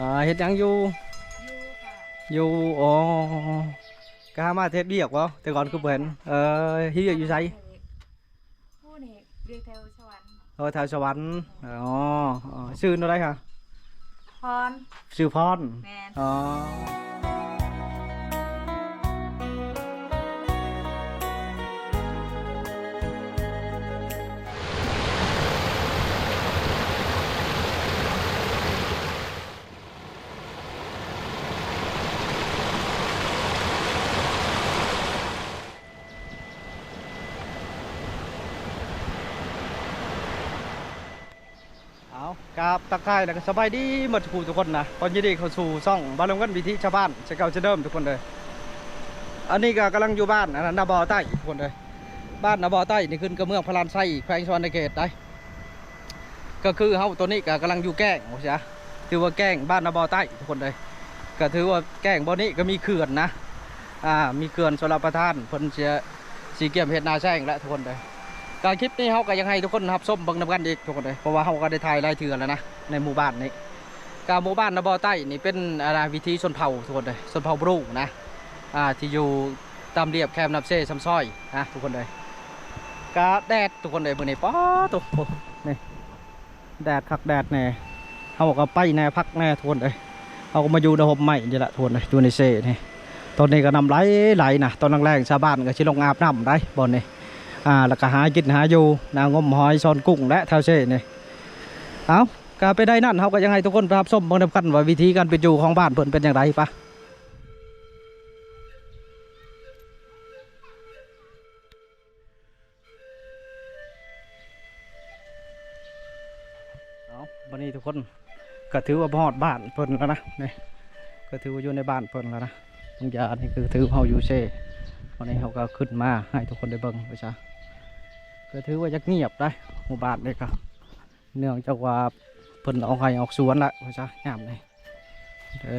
ອ່າ ເຮັດຫຍັງຢູ່? ຢູ່ ອໍ ກະຫາມາເຮັດວຽກບໍ່? ແຕ່ກ່ອນຄືບໍ່ເຫັນ. ເອີ ເຮັດວຽກຢູ່ໃສ? ຜູ້ນີ້ ວຽກແຖວສະຫວັນ. ເອີ ແຖວສະຫວັນ. ອໍ ເອີ ຊື່ແນວໃດຫະ? ພອນ. ຊື່ພອນ. ແມ່ນ. ອໍ. ເອົາ ກາບທັກທາຍ ແລ້ວກໍສະບາຍດີໝົດທຸກຜູ້ທຸກຄົນນະ. ກໍຍິນດີເຂົ້າສູ່ຊ່ອງບ່າວເລື່ອງເງິນ ວິຖີຊາວບ້ານ ເຊັ່ນເກົ່າເຊັ່ນເດີມທຸກຄົນເດີ. ອັນນີ້ກໍກຳລັງຢູ່ບ້ານ ອັນນັ້ນ ນາບໍ່ໃຕ້ທຸກຄົນເດີ. ບ້ານນາບໍ່ໃຕ້ນີ້ຂຶ້ນກັບເມືອງພະລານໄຊ ແຂວງສະຫວັນນະເຂດໄດ໋. ກໍຄືເຮົາໂຕນີ້ກໍກຳລັງຢູ່ແກ້ງວ່າຊະ ຖືວ່າແກ້ງບ້ານນາບໍ່ໃຕ້ທຸກຄົນເດີ. ກໍຖືວ່າແກ້ງບ່ອນນີ້ກໍມີເຂື່ອນນະ ອ່າ ມີເຂື່ອນຊົນລະປະທານ ເພິ່ນຊິ ຊິກຽມເຮັດນາແຊງແຫຼະທຸກຄົນເດີ. ກໍຄລິບນີ້ເຮົາກໍຢາກໃຫ້ທຸກຄົນຮັບຊົມເບິ່ງນຳກັນອີກທຸກຄົນເດີ ເພາະວ່າເຮົາກໍໄດ້ຖ່າຍຫຼາຍເທື່ອແລ້ວນະ ໃນໝູ່ບ້ານນີ້. ກໍໝູ່ບ້ານນາບໍ່ໃຕ້ນີ້ເປັນ ອ່າ ວິຖີຊົນເຜົ່າທຸກຄົນເດີ ຊົນເຜົ່າບຣູນະ ອ່າ ທີ່ຢູ່ຕາມລຽບແຄມນ້ຳເຊຊຳຊອຍນະທຸກຄົນເດີ. ກະແດດທຸກຄົນເດີ ມື້ນີ້ ປາໂຕ ນີ້ ແດດຄັກແດດແນ່ ເຮົາກໍໄປແນ່ພັກແນ່ທຸກຄົນເອີຍ. ເຮົາກໍມາຢູ່ໃນຮົ່ມໄມ້ນີ້ລະທຸກຄົນເອີຍ ຢູ່ໃນເຊນີ້. ຕອນນີ້ກໍນ້ຳໄຫຼໄຫຼນະ ຕອນແລງໆຊາວບ້ານກໍຊິລົງອາບນ້ຳໄດ໋ບ່ອນນີ້ ອ່າ ແລ້ວກໍຫາກິນຫາຢູ່ນະ ງົມຫອຍຊ້ອນກຸ້ງແຫຼະແຖວເຊນີ້. ເອົ້າ ກໍເປັນໄດ້ນັ້ນ ເຮົາກໍຢາກໃຫ້ທຸກຄົນໄປຮັບຊົມເບິ່ງນຳກັນວ່າວິຖີການເປັນຢູ່ຂອງບ້ານເພິ່ນເປັນຈັ່ງໃດ. ໄປ ເອົາ ບັດນີ້ທຸກຄົນ ກໍຖືວ່າມາຮອດບ້ານເພິ່ນແລ້ວນະ ນີ້ ກໍຖືວ່າຢູ່ໃນບ້ານເພິ່ນແລ້ວນະ. ບາງຢ່າງນີ້ຄືຖືວ່າເຮົາຢູ່ເຊ ວັນນີ້ເຮົາກໍຂຶ້ນມາໃຫ້ທຸກຄົນໄດ້ເບິ່ງວ່າຊະ ກໍຖືວ່າຈະງຽບໄດ໋ ໝູ່ບ້ານນີ້ກໍ ເນື່ອງຈາກວ່າເພິ່ນອອກໄຮ່ອອກສວນລະວ່າຊະ ຍາມນີ້. ເອີ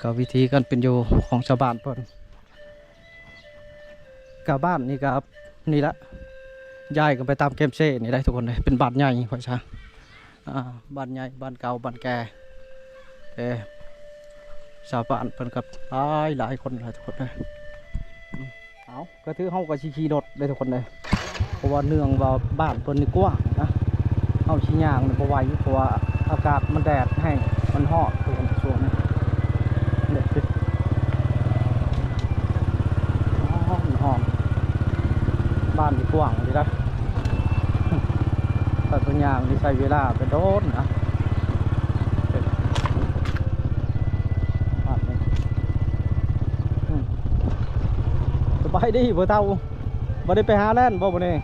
ກໍວິຖີການເປັນຢູ່ຂອງຊາວບ້ານເພິ່ນ ກະບ້ານນີ້ກະນີ້ລະ ຍ້າຍກັນໄປຕາມແຄມເຊນີ້ໄດ໋ທຸກຄົນເອີຍ ເປັນບ້ານໃຫຍ່ວ່າຊະ ອ່າ ບ້ານໃຫຍ່ ບ້ານເກົ່າ ບ້ານແກ່ ເອີ ຊາວບ້ານເພິ່ນກໍຫຼາຍ ຫຼາຍຄົນຫຼາຍທຸກຄົນເອີຍ. ເອົາ ກໍຖືເຮົາກໍຊິຂີ່ລົດເດ້ທຸກຄົນເດີ ເພາະວ່າເນື່ອງວ່າບ້ານເພິ່ນນີ້ກວ້າງນະ ເຮົາຊິຍ່າງນີ້ບໍ່ໄຫວ ເພາະວ່າອາກາດມັນແດດແຮງ ມັນຮ້ອນທຸກຄົນ ຊ່ວງນີ້ແດດ ຮ້ອນ ຮ້ອນ. ບ້ານນີ້ກວ້າງດີນະ ຖ້າຊິຍ່າງນີ້ໃຊ້ເວລາໄປໂດນນະ. ອືມ ສະບາຍດີພໍ່ເຖົ້າ ບໍ່ໄດ້ໄປຫາແລ່ນບໍ່ມື້ນີ້?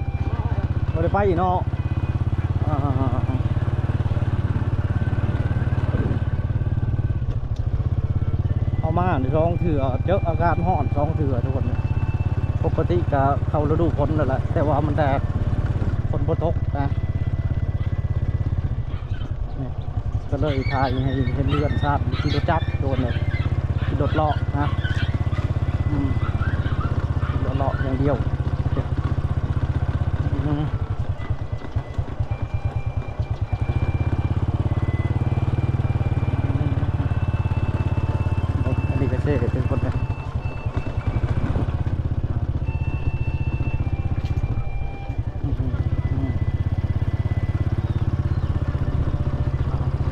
ບໍ່ໄດ້ໄປເນາະ. ອ່າ ເຮົາມານີ້ສອງເທື່ອ ເຈີອາກາດຮ້ອນສອງເທື່ອທຸກຄົນ. ປົກກະຕິກະເຂົ້າລະດູຝົນແລ້ວແຫຼະ ແຕ່ວ່າມັນແດດ ຝົນບໍ່ຕົກນະ. ນີ້ ກໍເລີຍຖ່າຍໃຫ້ເຫັນເຮືອນຊານ ຂີ່ລົດຈັກໂດນເລີຍ ຂີ່ລົດເລາະນະ. ອືມ ຂີ່ລົດເລາະຢ່າງດຽວ. ອືມ ອັນນີ້ກໍເຊເປັນຄົນນະ. ອືມ ອືມ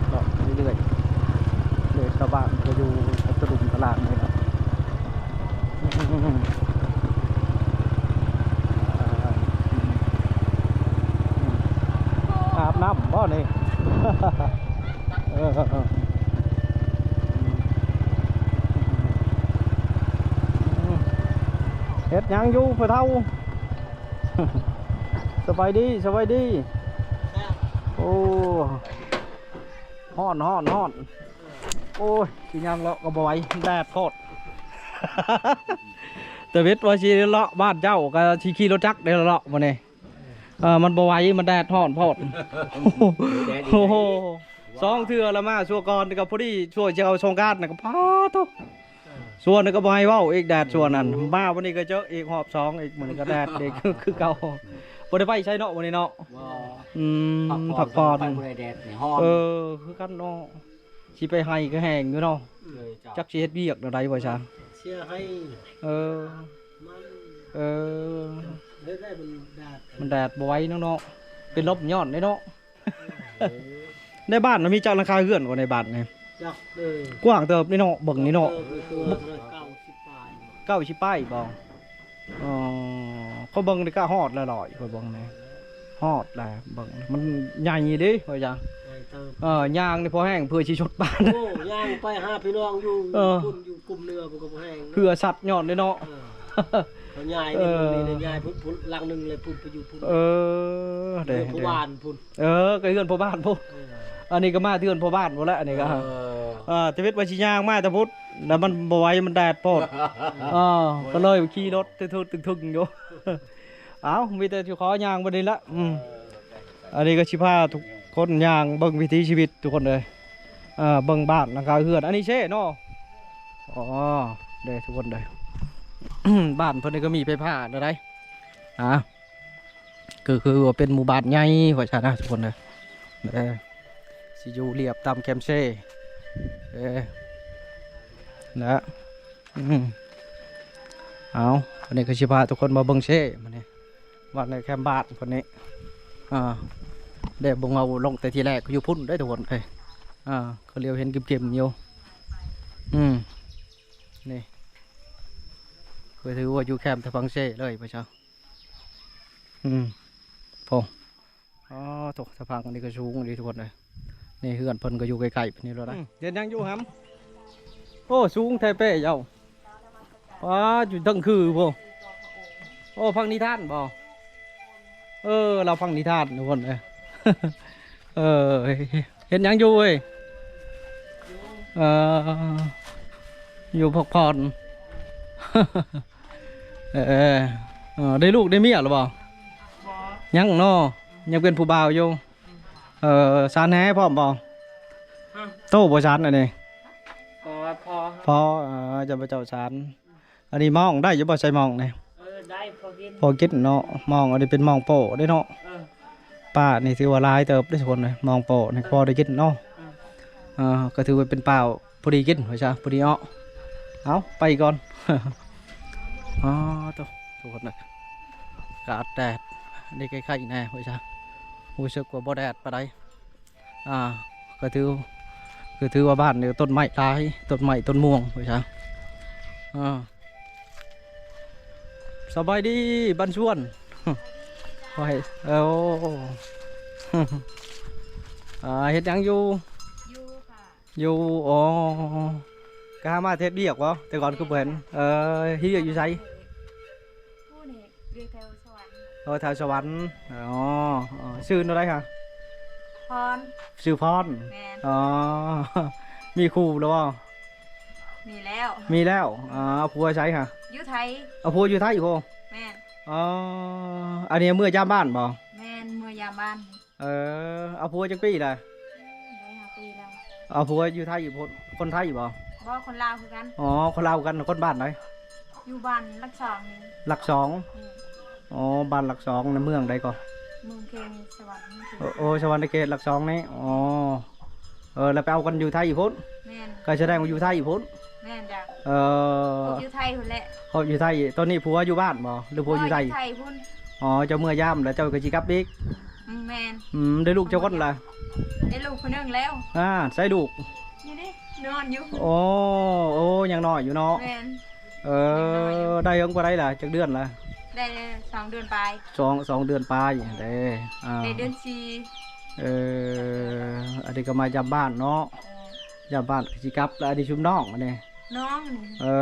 ເລາະເລື້ອຍໆ ເລີຍຊາວບ້ານກໍຢູ່ຕະລຸມຕະລາງນີ້ລະ. ອືມ ອາບນ້ຳບໍ່ນີ້? ເອີ ເຮັດຫຍັງຢູ່ພໍ່ເຖົ້າ? ສະບາຍດີ ສະບາຍດີ. ໂອ້ ຮ້ອນ ຮ້ອນ ຮ້ອນ. ໂອ້ຍ ຊິຍ່າງເລາະກໍບໍ່ໄຫວ ແດດໂພດ. ຕາເວັດວ່າຊິເລາະບ້ານເຈົ້າ ກໍຊິຂີ່ລົດຈັກໄດ້ເລາະມື້ນີ້. ເອີ ມັນບໍ່ໄຫວ ມັນແດດຮ້ອນໂພດ. ແດດອີກ ໂອ້ໂຫ ສອງເທື່ອລະມາ ຊົ່ວກ່ອນກໍພໍດີ ຊ່ວງຈະເຂົ້າສົງການນະກໍ ປາໂທ້ ເອີ ຊ່ວງນັ້ນກໍບໍ່ໃຫ້ເວົ້າອີກ ແດດຊ່ວງນັ້ນ. ມາມື້ນີ້ກໍເຈີອີກຮອບສອງອີກ ມື້ນີ້ກໍແດດອີກຄືເກົ່າ. ບໍ່ໄດ້ໄປໃສເນາະມື້ນີ້ເນາະ? ບໍ່ ອືມ ພັກຜ່ອນ ພັກຜ່ອນ ໄປບໍ່ໄດ້ແດດນີ້ ຮ້ອນ. ເອີ ຄືກັນເນາະ. ຊິໄປໄຮ່ກໍແຫ້ງຢູ່ເນາະ. ເອີ ເຈົ້າ ຈັກຊິເຮັດວຽກແນວໃດວ່າຊະ. ເສຍໄຮ່ ເອີ ມັນ ເອີ ເຮັດໄດ້ ມັນແດດ ມັນແດດບໍ່ໄຫວເນາະເນາະ. ເປັນລົມຍ້ອນເດ້ເນາະ. ເອີ ໃນບ້ານມັນມີຈັກຫຼັງຄາເຮືອນກວ່າໃນບ້ານນີ້? ຈັກເດີ ກວ້າງເຕີບນີ້ເນາະ. ເບິ່ງນີ້ເນາະ ເກົ້າສິບປາຍ ເກົ້າສິບປາຍບໍ່? ອໍ ຂ້ອຍເບິ່ງນີ້ກະຮອດແລ້ວ ຂ້ອຍເບິ່ງນີ້ຮອດແລ້ວ. ເບິ່ງມັນໃຫຍ່ເດ້ ວ່າຈັ່ງ ໃຫຍ່ເຕີບ. ເອີ ຍ່າງນີ້ພໍແຮງເພື່ອຊິຊົດບ້ານ. ໂອ້ ຍ່າງໄປຫາພີ່ນ້ອງຢູ່ ເອີ ພຸ້ນ ຢູ່ກຸ່ມເໜືອພຸ້ນກໍບໍ່ແຮງ ເພື່ອສັດຍ້ອນເດ້ເນາະ. ເອີ ເຂົາຍ້າຍ ເອີ ນີ້ ນີ້ ນີ້ ຍ້າຍພຸ້ນ ພຸ້ນຫຼັງໜຶ່ງ ແລ້ວພຸ້ນໄປຢູ່ພຸ້ນ. ເອີ ເດ້ ເຮືອນພໍ່ບ້ານພຸ້ນ. ເອີ ກໍເຮືອນພໍ່ບ້ານພຸ້ນ. ເອີ ອັນນີ້ກໍມາເຮືອນພໍ່ບ້ານພຸ້ນແຫຼະ ອັນນີ້ກໍ. ເອີ ເອີ ແຕ່ເວດວ່າຊິຍ່າງມາແຕ່ພຸ້ນ ແລ້ວມັນບໍ່ໄຫວ ມັນແດດໂພດ. ເອີ ເອີ ກໍເລີຍຂີ່ລົດຕຶກໆຕຶກໆຢູ່. ເອົ້າ ມີແຕ່ຊິຂໍຍ່າງບັດນີ້ລະ. ອືມ ອັນນີ້ກໍຊິພາທຸກຄົນຍ່າງເບິ່ງວິຖີຊີວິດທຸກຄົນເອີຍ. ເອີ ເບິ່ງບ້ານຫຼັງຄາເຮືອນ ອັນນີ້ເຊເນາະ. ອໍ ເດ້ທຸກຄົນເດີ ບ້ານເພິ່ນນີ້ກໍມີໄຟຟ້າແລ້ວໃດ໋. ອ່າ ກໍຄືວ່າເປັນໝູ່ບ້ານໃຫຍ່ວ່າຊັ້ນນະທຸກຄົນເດີ. ເອີ ຊິຢູ່ລຽບຕາມແຄມເຊ ເອີ ແລະ ອືມ ເອົາ ວັນນີ້ກໍຊິພາທຸກຄົນມາເບິ່ງເຊມື້ນີ້ ວັດໃນແຄມບ້ານເພິ່ນນີ້. ອ່າ ແດ່ ເບິ່ງເຮົາລົງແຕ່ທີແລກກໍຢູ່ພຸ້ນເດ້ທຸກຄົນເອີຍ. ອ່າ ກໍຫຼຽວເຫັນເກັມໆຢູ່. ອືມ ນີ້ ກໍຖືວ່າຢູ່ແຄມຕະຝັ່ງເຊເລີຍວ່າຊະ. ອືມ ໂອ້ ອໍ ໂທ້ ຕະພັງອັນນີ້ກໍສູງອີ່ຫຼີທຸກຄົນເອີຍ. ນີ້ເຮືອນເພິ່ນກໍຢູ່ໃກ້ໆນີ້ແຫຼະນະ. ອືມ ເຮັດຫຍັງຢູ່ຫຳ? ໂອ້ ສູງແທ້ເປ້ເຈົ້າ. ປ້າ ຢູ່ເທິງຄືພຸ້ນ. ໂອ້ ຟັງນິທານບໍ່? ເອີ ລາວຟັງນິທານທຸກຄົນເອີຍ. ເອີ ເຮັດຫຍັງຢູ່ເອີຍ? ເອີ ຢູ່ພັກຜ່ອນ. ເອີ ເອີ ໄດ້ລູກໄດ້ເມຍແລ້ວບໍ່? ບໍ່ ຍັງເນາະ ຍັງເປັນຜູ້ບ່າວຢູ່. ເອີ ສານແຫພ້ອມບໍ່? ຮະ ໂຕບໍ່ສານອັນນີ້? ບໍ່ ພໍ ພໍ ເອີ ຈະບໍ່ເຈົ້າສານ. ອັນນີ້ມອງໄດ້ຢູ່ບໍ່? ໃສ່ມອງນີ້ ເອີ ໄດ້ ພໍກິນ ພໍກິນເນາະ. ມອງອັນນີ້ເປັນມອງໂປ້ເດ້ເນາະ. ເອີ ປານີ້ຖືວ່າຫຼາຍເຕີບເດ້ທຸກຄົນເອີຍ ມອງໂປ້ນີ້ ເອີ ພໍໄດ້ກິນເນາະ. ເອີ ເອີ ກໍຖືວ່າເປັນປາ ພໍດີກິນວ່າຊະ ພໍດີເອາະ. ເອົາ ໄປກ່ອນ. ອໍ ໂທ້ ທຸກຄົນເອີຍ ອາກາດແດດ ນີ້ໄຄໆແດ່ວ່າຊະ ຮູ້ສຶກວ່າບໍ່ແດດປານໃດ. ອ່າ ກໍຖື ກໍຖືວ່າບ້ານນີ້ຕົ້ນໄມ້ຫຼາຍ ຕົ້ນໄມ້ຕົ້ນມ່ວງວ່າຊະ. ອ່າ ສະບາຍດີບ້ານສວນ. ໂອ້ຍ ເອີ ອ່າ ເຮັດຫຍັງຢູ່? ຢູ່ ຢູ່ ອໍ ກະຫາມາເຮັດວຽກບໍ່? ແຕ່ກ່ອນຄືບໍ່ເຫັນ. ເອີ ເຮັດວຽກຢູ່ໃສ? ຜູ້ນີ້ຢູ່ແຖວສະຫວັນ. ເອີ ແຖວສະຫວັນ. ອໍ ເອີ ຊື່ແນວໃດຄະ? ພອນ. ຊື່ພອນ. ແມ່ນ. ອໍ ມີຄູ່ແລ້ວບໍ່? ມີແລ້ວ. ມີແລ້ວ. ອ່າ ເອົາຜົວໃສຄະ? ຢູ່ໄທ. ເອົາຜົວຢູ່ໄທພຸ້ນ. ແມ່ນ. ອໍ ອັນນີ້ເມືອຍາມບ້ານບໍ່? ແມ່ນ ເມືອຍາມບ້ານ. ເອີ ເອົາຜົວຈັກປີລະ? ໄດ້ຫ້າປີແລ້ວ. ເອົາຜົວຢູ່ໄທພຸ້ນ ຄົນໄທບໍ່? ບໍ່ ຄົນລາວຄືກັນ. ອໍ ຄົນລາວຄືກັນ. ຄົນບ້ານໃດ? ຢູ່ບ້ານຫຼັກສອງ. ຫຼັກສອງ. ອືມ. ອໍ ບ້ານຫຼັກສອງໃນເມືອງໃດກໍ? ເມືອງເຄງ ສະຫວັນ. ໂອ ໂອ ສະຫວັນນະເຂດຫຼັກສອງນີ້. ອໍ ເອີ ແລ້ວໄປເອົາກັນຢູ່ໄທພຸ້ນ? ແມ່ນ. ກໍສະແດງວ່າຢູ່ໄທພຸ້ນ. ແມ່ນຈ້ະ. ເອີ ຢູ່ໄທພຸ້ນແຫຼະ. ເພາະຢູ່ໄທ. ຕອນນີ້ຜົວຢູ່ບ້ານບໍ່ ຫຼືຜົວຢູ່ໄທ? ຢູ່ໄທພຸ້ນ. ອໍ ເຈົ້າເມືອຍາມແລ້ວເຈົ້າກໍຊິກັບອີກ? ອືມ ແມ່ນ. ອືມ ໄດ້ລູກຈັກຄົນລະ? ໄດ້ລູກຜູ້ໜຶ່ງແລ້ວ. ອ່າ ໃສລູກ? ນີ້ເດ້ ນອນຢູ່. ໂອ້ ໂອ້ ຍັງນ້ອຍຢູ່ເນາະ. ແມ່ນ. ເອີ ຍັງນ້ອຍຢູ່. ໄດ້ເຖິງປານໃດລະ? ຈັກເດືອນລະ? ໄດ້ສອງເດືອນປາຍ. ສອງ ສອງເດືອນປາຍເດ້. ອ່າ ໄດ້ເດືອນສີ່. ເອີ ອັນນີ້ກໍມາຢາມບ້ານເນາະ. ເອີ ຢາມບ້ານກໍຊິກັບແລ້ວ. ອັນນີ້ຊຸມນ້ອງອັນນີ້. ນ້ອງ. ເອີ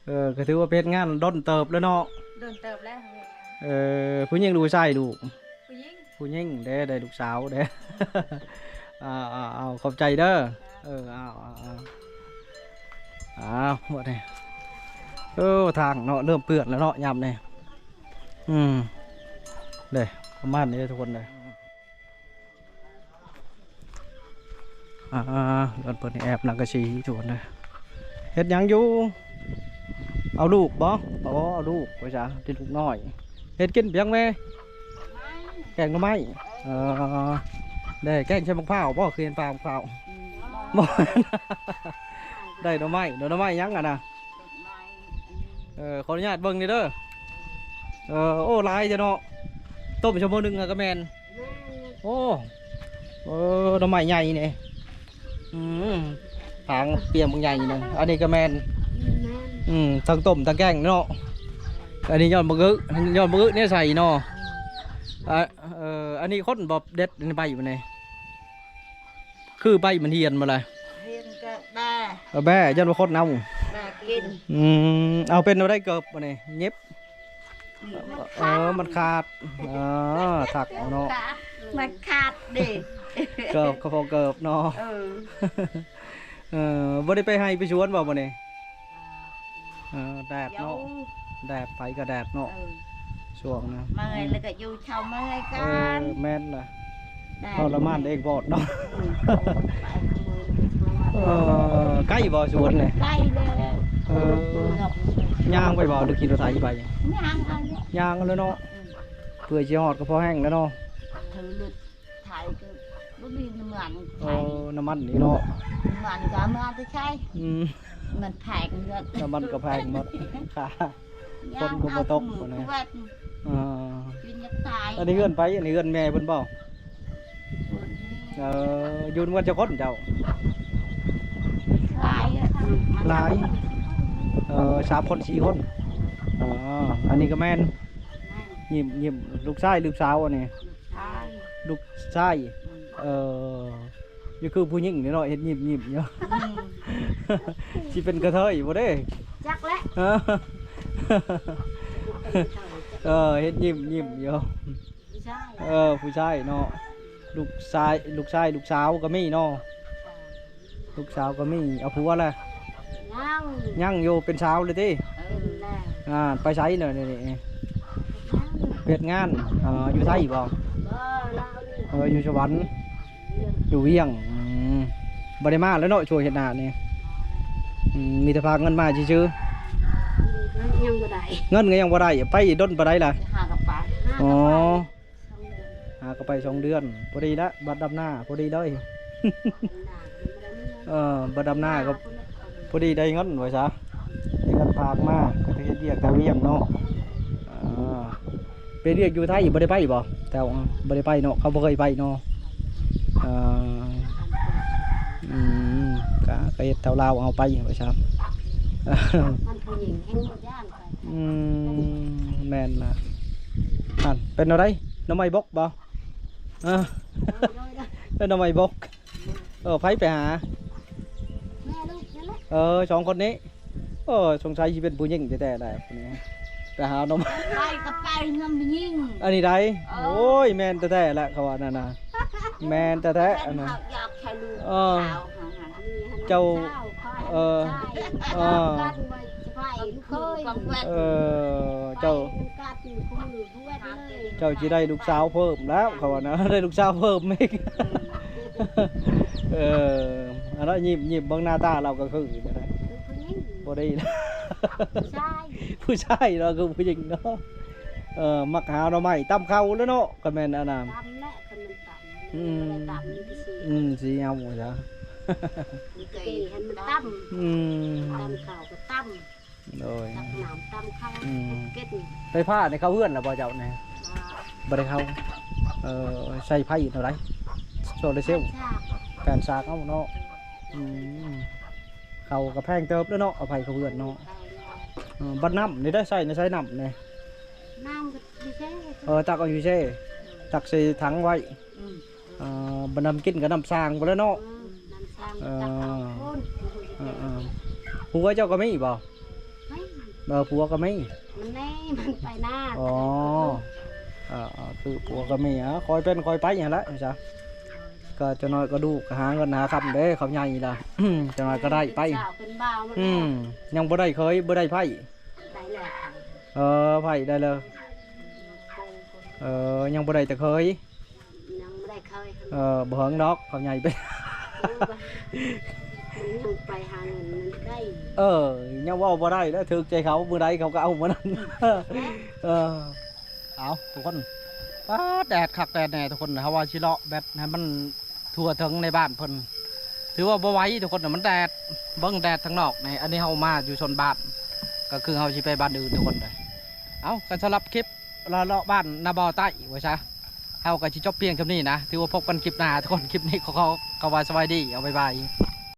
ເອີ ກໍຖືວ່າໄປເຮັດງານດົນເຕີບແລ້ວເນາະ. ດົນເຕີບແລ້ວ. ເອີ ຜູ້ຍິງຫຼືຜູ້ຊາຍລູກ? ຜູ້ຍິງ. ຜູ້ຍິງເດ້ ໄດ້ລູກສາວເດ້. ອ່າ ເອົາ ເອົາ ຂອບໃຈເດີ. ເອີ ເອົາ ເອົາ ເອົາ ເອົາ ບັດນີ້. ເອີ ທາງເນາະ ເລີ່ມເປື້ອນແລ້ວເນາະ ຍາມນີ້. ອືມ ເດ້ ປະມານນີ້ເດ້ທຸກຄົນເດ້. ອ່າ ເພິ່ນ ເພິ່ນແອບສັງກະສີຢູ່ນະ. ເຮັດຫຍັງຢູ່? ເອົາລູກບໍ່? ໂອ້ ເອົາລູກໄປຊະ ຕິດລູກນ້ອຍ. ເຮັດກິນພຽງແມ່? ແກງໜໍ່ໄມ້. ເອີ ໄດ້ແກງໃສ່ໝາກພ້າວບໍ່? ຄືເຫັນປາໝາກພ້າວ. ອືມ ບໍ່ ໄດ້ໜໍ່ໄມ້ ໜໍ່ໄມ້ຫຍັງຫັ້ນນະ? ເອີ ຂໍອະນຸຍາດເບິ່ງນີ້ເດີ. ເອີ ໂອ້ ຫຼາຍແທ້ເນາະ ຕົ້ມຊົ່ວໂມງໜຶ່ງຫັ້ນກະແມ່ນ. ແມ່ນ. ໂອ້ ເອີ ໜໍ່ໄມ້ໃຫຍ່ນີ້. ອືມ ຖາງປຽງບັກໃຫຍ່ນີ້. ອັນນີ້ກະແມ່ນ. ແມ່ນ. ອືມ ທັງຕົ້ມທັງແກງເນາະ. ອັນນີ້ຍອດບັກອຶ ຍອດບັກອຶນີ້ໃສ່ເນາະ. ອືມ ອາ ເອີ ອັນນີ້ຄົນບໍ່ເດັດໃບມັນນີ້? ຄືໃບມັນຫ້ຽນບໍ່ລະ? ຫ້ຽນກະແບ ເອີ ແບ ຢ້ານວ່າຄົນເອົາ ແບກິນ. ອືມ ເອົາ ເປັນແນວໃດເກີບອັນນີ້? ຫຍິບ. ເອີ ມັນຂາດ. ເອີ ຖັກເອົາເນາະ. ມັນຂາດເດ້ ເກີບ ຂະເປົາເກີບເນາະ. ເອີ ເອີ ບໍ່ໄດ້ໄປໄຮ່ໄປສວນບໍ່ມື້ນີ້? ເອີ ແດດເນາະ ແດດ ໄປກະແດດເນາະ. ເອີ ຊ່ວງນະ ເມື່ອຍແລ້ວກະຢູ່ເຊົາເມື່ອຍກັນ. ເອີ ແມ່ນລະ ແດດ ທໍລະມານເອງໂພດເນາະ. ອືມ ເອີ ໃກ້ບໍ່ສວນນີ້? ໃກ້ແລ້ວ. ເອີ ຍ່າງໄປບໍ່ ຫຼືຂີ່ລົດໄຖໄປ? ຍ່າງເອົາ ຍ່າງເອົາແລ້ວເນາະ. ອືມ ເພື່ອຊິຮອດກະພໍແຮງແລ້ວເນາະ. ຖືລົດ ໄຖກະບໍ່ມີນ້ຳມັນ. ເອີ ໄຖ ນ້ຳມັນນີ້ເນາະ ນ້ຳມັນກະເອົາມາແຕ່ໃສ? ອືມ ມັນແພງໝົດ ນ້ຳມັນກະແພງໝົດ. ຄ່າ ຝົນກະບໍ່ຕົກພຸ້ນນະ. ເອີ ກິນຢາກຕາຍ. ອັນນີ້ເຮືອນໃຜ? ອັນນີ້ເຮືອນແມ່ເພິ່ນບໍ່? ເອີ ຢູ່ນຳກັນຈັກຄົນເຈົ້າ? ຫຼາຍ ຫຼາຍ. ເອີ ສາມຄົນ ສີ່ຄົນ. ອໍ ອັນນີ້ກະແມ່ນ. ແມ່ນ. ຍິ້ມ ຍິ້ມ ລູກຊາຍ ລູກສາວອັນນີ້? ລູກຊາຍ. ລູກຊາຍ. ອືມ ເອີ ຢູ່ຄືຜູ້ຍິງນີ້ເນາະ ເຮັດຍິ້ມໆຢູ່. ອືມ ຊິເປັນກະເທີຍບໍ່ເດ້? ຈັກແຫຼະ. ເອີ ເຮັດຍິ້ມໆຢູ່. ຜູ້ຊາຍ. ເອີ ຜູ້ຊາຍເນາະ. ລູກຊາຍ ລູກຊາຍ ລູກສາວກະມີເນາະ? ລູກສາວກະມີ. ເອົາຜົວລະ? ຍັງ. ຍັງຢູ່ ເປັນສາວເລີຍຕິ? ເອີ ເປັນແລ້ວ. ອ່າ ໄປໃສເນາະນີ້? ເຮັດງານ. ເອີ ຢູ່ໄທບໍ່? ບໍ່ ລາວນີ້. ເອີ ຢູ່ສະຫວັນ ຢູ່ວຽງ. ອືມ ບໍ່ໄດ້ມາແລ້ວເນາະ ຊ່ວງເຮັດນານີ້. ອືມ ມີແຕ່ພາເງິນມາຊື່ໆ. ຍັງບໍ່ໄດ້ ເງິນກະຍັງບໍ່ໄດ້. ໄປດົນປານໃດລະ? ຫາກະໄປ. ອໍ ຫາກະໄປສອງເດືອນ ພໍດີລະ ບັດດຳນາພໍດີເລີຍ. ເອີ ບັດດຳນາກະພໍດີໄດ້ເງິນວ່າຊະ ໄດ້ເງິນຝາກມາ ກະໄປເຮັດວຽກແຖວວຽງເນາະ. ເອີ ໄປວຽກຢູ່ໄທບໍ່ໄດ້ໄປບໍ່? ແຕ່ບໍ່ໄດ້ໄປເນາະ ເຂົາບໍ່ເຄີຍໄປເນາະ. ເອີ ອືມ ກະ ກະເຮັດແຖວລາວເອົາໄປວ່າຊະ. ມັນຜູ້ຍິງແຮງບໍ່ຢ້ານ. ອືມ ແມ່ນລະ. ຫັ້ນ ເປັນແນວໃດ ໜໍ່ໄມ້ບົກບໍ່? ເອີ ເປັນໜໍ່ໄມ້ບົກ. ເອີ ໃຜໄປຫາ? ແມ່ລູກນັ້ນແຫຼະ. ເອີ ສອງຄົນນີ້. ເອີ ສົງໄສຊິເປັນຜູ້ຍິງແທ້ໆແຫຼະ ໄປຫາໜໍ່ໄມ້. ໄປກະໄປນຳຜູ້ຍິງ ອັນນີ້ໃດ. ເອີ ໂອ້ຍ ແມ່ນແທ້ໆແຫຼະ ເຂົາວ່ານັ້ນນະ. ແມ່ນແທ້ໆ ອັນນັ້ນ ຢາກໃຫ້ລູກສາວ. ເອີ ເຈົ້າ ເອີ ເອີ ເອີ ເຈົ້າ ເຈົ້າຊິໄດ້ລູກສາວເພີ່ມແລ້ວ ເຂົາວ່ານະ ໄດ້ລູກສາວເພີ່ມອີກ. ເອີ ອັນນັ້ນຍິ້ມ ຍິ້ມເບິ່ງໜ້າຕາລາວກະຄື ບໍ່ໄດ້ ຜູ້ຊາຍ ຜູ້ຊາຍເນາະ ຄືຜູ້ຍິງເນາະ. ເອີ ມັກຫາໜໍ່ໄມ້ ຕຳເຂົ້າແລ້ວເນາະ ກະແມ່ນອັນນັ້ນ. ຕຳແຫຼະ ຄັນມັນຕຳ. ອືມ ຕຳຊິ ອືມ ຊິເອົາຊະ ໃຫ້ມັນຕຳ. ອືມ ຕຳເຂົ້າກະຕຳ. ໂດຍ ຕັກນ້ຳຕຳເຂົ້າ ອືມ ກິນ. ໄຟຟ້ານີ້ເຂົ້າເຮືອນແລ້ວບໍ່ເຈົ້ານີ້? ບໍ່ ບໍ່ໄດ້ເຂົ້າ. ເອີ ໃຊ້ໄຟເທົ່າໃດ? ໂຊລາເຊວ ແຜ່ນສາກ ແຜ່ນສາກເອົາເນາະ. ອືມ ເຂົ້າກະແພງເຕີບເດີເນາະ ເອົາໄຟເຂົ້າເຮືອນເນາະ. ເອີ ບັດນ້ຳນີ້ໄດ້ໃຊ້ ໃຊ້ນ້ຳນີ້? ນ້ຳກະຢູ່ເຊ. ເອີ ຕັກເອົາຢູ່ເຊ ຕັກໃສ່ຖັງໄວ້. ອືມ ເອີ ບັດນ້ຳກິນກະນ້ຳສ້າງພຸ້ນແຫຼະເນາະ. ອືມ ນ້ຳສ້າງ ເອີ ຕັກເອົາພຸ້ນ. ເອີ ເອີ ຜົວເຈົ້າກະມີບໍ່? ມີ. ເອີ ຜົວກະມີ. ມັນແນ່ ມັນໄປນາ. ອໍ ເອີ ເອີ ຄືຜົວກະມີ ເອົາ ຄ່ອຍເປັນຄ່ອຍໄປຫັ້ນແຫຼະ ວ່າຊະ. ກະຈັກໜ້ອຍກະລູກກະຫາເງິນຫາຄຳເດ້ ເຂົາໃຫຍ່ລະ ຈັກໜ້ອຍກະໄດ້ໄປ. ເປັນສາວເປັນບ່າວໝົດແລ້ວ. ອືມ ຍັງບໍ່ໄດ້ເຂີຍ ບໍ່ໄດ້ໃພ້. ໄດ້ແລ້ວ. ເອີ ໃພ້ໄດ້ແລ້ວ. ເອີ ຍັງບໍ່ໄດ້ແຕ່ເຂີຍ. ຍັງບໍ່ໄດ້ເຂີຍ. ເອີ ບໍ່ເຫິງດອກ ເຂົາໃຫຍ່ໄປ. ເອີ ມັນຍັງໄປຫາເງິນມັນໄກ. ເອີ ຍັງເວົ້າບໍ່ໄດ້ແລ້ວ ຖືກໃຈເຂົາ ມື້ໃດເຂົາກະເອົາມື້ນັ້ນ. ເອີ ເອົາ ທຸກຄົນ ປາດ ແດດຄັກແດດແນ່ທຸກຄົນ. ເຮົາວ່າຊິເລາະແບບໃຫ້ມັນທົ່ວເຖິງໃນບ້ານເພິ່ນ ຖືວ່າບໍ່ໄຫວທຸກຄົນ ມັນແດດ ເບິ່ງແດດທາງນອກນີ້. ອັນນີ້ເຮົາມາຢູ່ຊົນບ້ານ ກໍຄືເຮົາຊິໄປບ້ານອື່ນທຸກຄົນເດີ. ເອົ້າ ກໍສຳລັບຄລິບເລາະໆບ້ານນາບ່າວໃຕ້ວ່າຊະ ເຮົາກໍຊິຈົບພຽງສ່ຳນີ້ນະ. ຖືວ່າພົບກັນຄລິບໜ້າທຸກຄົນ. ຄລິບນີ້ຂໍເຂົ້າວ່າສະບາຍດີ ເອົາ ບາຍບາຍ.